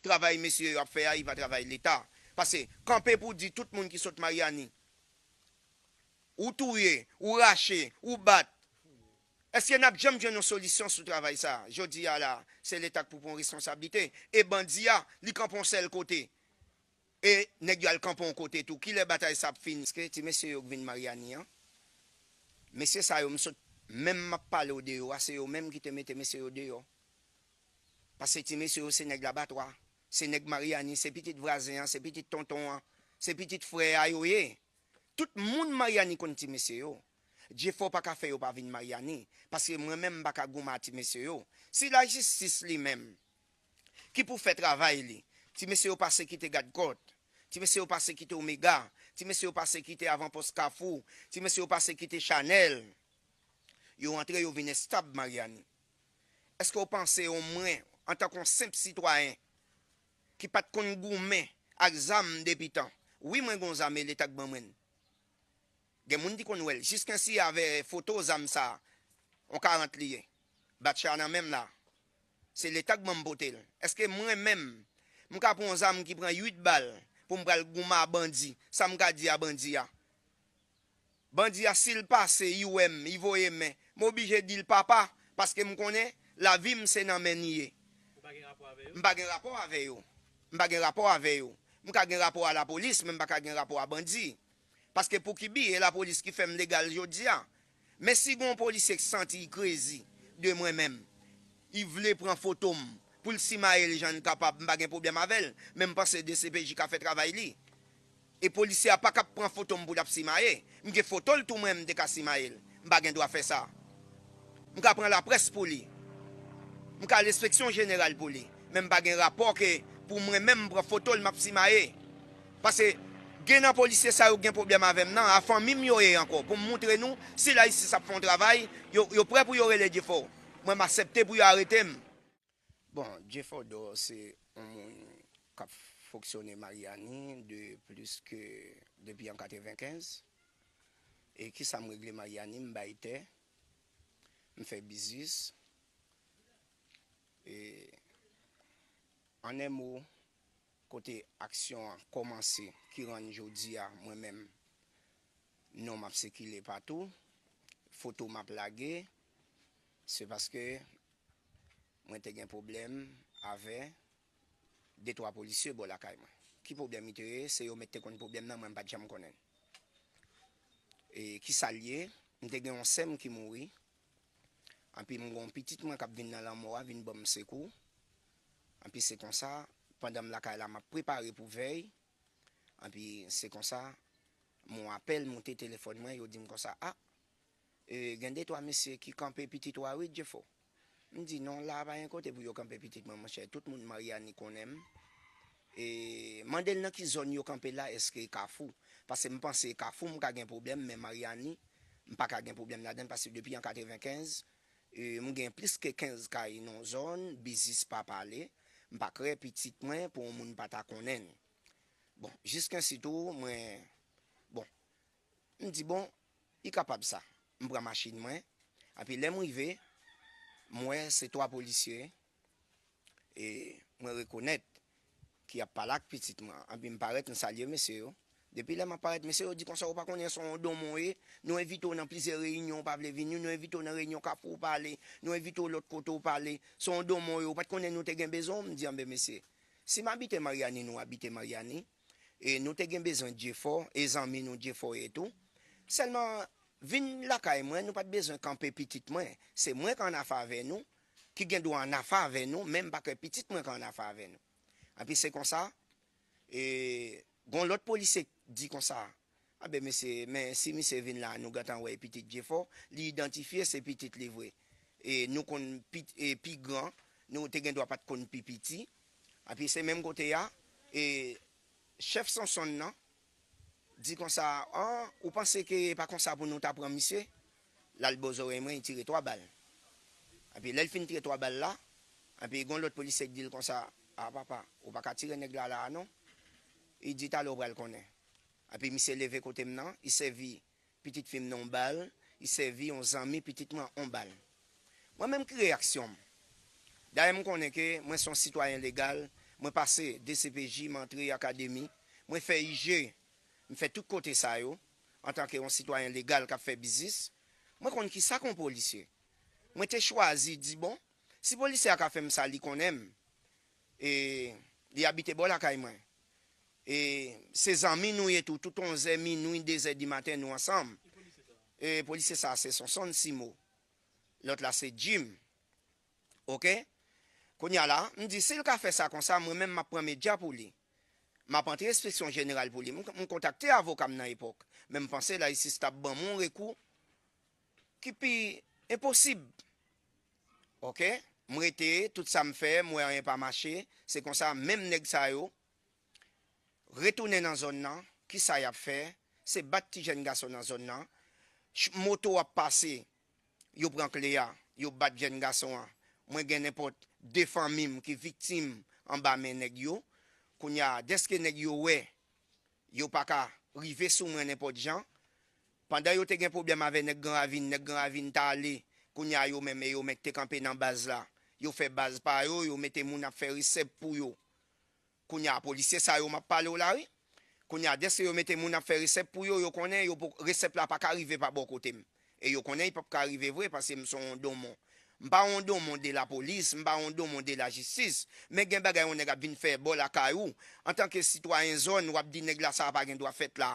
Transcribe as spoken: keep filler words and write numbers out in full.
Travay mesye yo ap fè a, e pa travay Leta. Paske kanpe pou di tout moun ki sot Maryani, ou touye, ou rache, ou bat. Èske n ap janm jwenn yon solisyon sou travay sa a? Jodi a la, se Leta k pou pran responsablite. E bandi a, li kanpe yon sèl kote. E nèg yo al kanpe yon kote tou. Kilè batay sa ap fini? Èske ti mesye yo k vin Maryani an? Mesye sa yo, m sot, menm m ap pale w de yo a, se yo menm ki te mete mesye yo deyò. Paske ti mesye yo se nèg labatwa, se nèg Maryani, se pitit vwazen an, se pitit tonton an, se pitit frè a yo ye. Tout moun Maryani konn ti mesye yo. Jefò pa ka fè yo pa vin Maryani, paske mwen menm m pa ka goumen a ti mesye yo. Si lajistis li menm ki pou fè travay li, ti mesye yo pase kite Gad Kòt, ti mesye yo pase kite Omega, ti mesye yo pase kite Avanpòs Kafou, ti mesye yo pase kite Chanèl, yo antre, yo vin estab Maryani. Èske w panse omwen, antanke yon senp sitwayen ki pa t konn goumen ak zam depi tan, wi, mwen gen yon zam e Leta k ban mwen l. Gen moun ki konn wè l, jiskensi avè foto zam sa a, yon karant li ye. Batcha nan men m la. Se Leta k ban m pote l. Èske mwen menm, m ka pran yon zam ki pran uit bal pou m pral goumen a bandi? Sa m ka di a bandi a? Bandi a, si l pase, li wè m, li voye men, m oblije di l papa, paske m konnen lavi m se nan men li ye. Ou pa gen rapò avè yo? M pa gen rapò avè yo. M pa gen rapò avè yo. M ka gen rapò a lapolis, men m pa ka gen rapò a bandi. Paske poukibi e lapolis ki fè m legal jodi a. Men si gen yon polisye k santi l krezi de mwen menm, li vle pran foto m pou l simaye l jan l kapab, m pa gen pwoblèm avè l, men m panse D C P J ka fè travay li. E polisye a pa ka pran foto m pou l ap simaye. M gen foto l tou, mwen m te ka simaye l. M pa gen dwa fè sa. M ka pran laprès pou li. M ka al enspeksyon jeneral pou li. Men m pa gen rapò ke pou mwen menm m pran foto l m ap simaye. Paske gen nan polisye sa yo gen pwoblèm avè m nan, a fanmi m yo ye ankò. Pou m moutre nou, si lajistis ap fè yon travay, yo, yo prè pou yo rele Jefò. Mwen m aksepte pou yo arete m. Bon, Jefò Dò se yon moun k ap fonksyone Maryani de plis ke, depi an katrevenkenz. E kisa m regle Maryani? M bay tè, m fè biznis. E an en mo, kote aksyon an kòmanse, ki rann jodi a, mwen menm, non m ap sikile patou, foto m ap lage, se paske mwen te gen pwoblèm avè de twa polisye bò lakay mwen. Ki pwoblèm li te ye? Se yo mèt te konn pwoblèm nan, mwen m pa t janm konnen l. E kisa l ye? M te gen yon sè m ki mouri. Anpi m gen yon pitit mwen k ap vin nan lanmò a, vin ban m sekou. Anpi se konsa, pandan m lakay la, m ap prepare pou vèy. Anpi se konsa, m yon apèl moute telefòn mwen, yo di m konsa, a, e, gen de twa mesye ki kanpe pitit ou a wi, Jefò. M di, non, la pa gen kote pou yo kanpe pitit mwen, monchè. Tout moun Maryani konnen m. E mande l nan ki zòn yo kanpe la, èske e Kafou? Paske m panse e Kafou m ka gen pwoblèm, men Maryani, m pa ka gen pwoblèm ladan l, paske depi an katrevenkenz, e, m gen plis ke kenz kay nan yon zòn, biznis pa pale, m pa krè pitit mwen pou yon moun pa ta konnen l. Bon, jiskensi tou, mwen, bon, m di, bon, li kapab sa. M pran machin mwen, epi lè m rive, m wè se twa polisye, e mwen rekonèt ki ap pale ak pitit mwen an. Epi m parèt, m salye mesye yo. Depi lè m ap parèt, mesye yo di konsa, ou pa konnen se yon donmon w ye, nou envite w nan plizyè reyinyon, ou pa vle vini, nou envite w nan reyinyon Kafou, ou pa ale, nou envite w lòt kote, ou pa ale, se yon donmon w ye, ou pa t konnen nou te gen bezwen w? M di, anben mesye, si m abite Maryani, nou abite Maryani, e nou te gen bezwen Jefò, e zanmi nou Jefò ye tou. Sèlman, vin lakay mwen, nou pa t bezwen kanpe pitit mwen. Se mwen k ann afè avè nou, ki gen dwa ann afè avè nou, men m pa kwè pitit mwen ka ann afè avè nou. Epi se konsa, e, gon lòt polisye di konsa, anben mesye, men si misye vin la, nou gentan wè e pitit Jefò, li idantifye se pitit li vre. E nou konn pi, e pi gran, nou te gen dwa pa t konn pi piti. Epi se menm kote a, e chèf Sonsonn nan di konsa, an, ou panse ke e pa konsa pou nou ta pran misye? L al bò zòrèy mwen, li tire twa bal. Epi lè l fin tire twa bal la, epi gon lòt polisye k di l konsa, a papa, ou pa ka tire nèg la la a non. Li di talè w pral konnen. Epi misye leve kote m nan, li sèvi pitit fi m nan yon bal, li sèvi yon zanmi pitit mwen an yon bal. Mwen menm ki reyaksyon m? Dayè m konnen ke mwen se yon sitwayen legal, Mwen pase D C P J, m antre akademi, mwen fè I G, m fè tout kote sa yo, antanke yon sitwayen legal k ap fè biznis, mwen konn kisa k yon polisye. Mwen te chwazi di, bon, si polisye a ka fè m sa, li konnen m. E li abite bò lakay mwen. E se zanmi nou ye tou, tout onzè, minwi, dezè di maten, nou ansanm. E polisye sa, se Sonson Simo. Lòt la, se Jim. Oke? Kounye a la, m di, si l ka fè sa konsa, mwen menm, m ap pran medya pou li. M ap antre enspeksyon jeneral pou li. M, m kontakte avoka m nan epòk. Men m panse la jistis t ap ban m yon rekou ki pi enposib. Oke? M rete, tout sa m fè, m wè anyen pa mache. Se konsa, menm nèg sa yo retounen nan zòn nan. Kisa y ap fè? Se bat ti jèn gason nan zòn nan. Ch-, moto ap pase, yo pran kle a, yo bat jèn gason an. Mwen gen nenpòt de fanmi m ki viktim anba men nèg yo. Kounye a, dèske nèg yo wè, yo pa ka rive sou mwen nenpòt jan. Pandan yo te gen pwoblèm avè nèg Gran Ravin, nèg Gran Ravin t ale. Kounye a, yo menm, e yo mèt te kanpe nan baz la. Yo fè baz pa yo, yo mete moun ap fè resèp pou yo. Kounye a, polisye sa yo m ap pale w la, wi. Kounye a, dèske yo mete moun ap fè resèp pou yo, yo konnen yo po-, resèp la pa ka rive pa bò kote m. E yo konnen li p ap ka rive vre, paske m se yon donmon. M pa yon donmon de lapolis, m pa yon donmon de lajistis. Men gen bagay yon nèg ap vin fè bò lakay ou. Antanke sitwayen zòn, w ap di nèg la sa a pa gen dwa fèt la.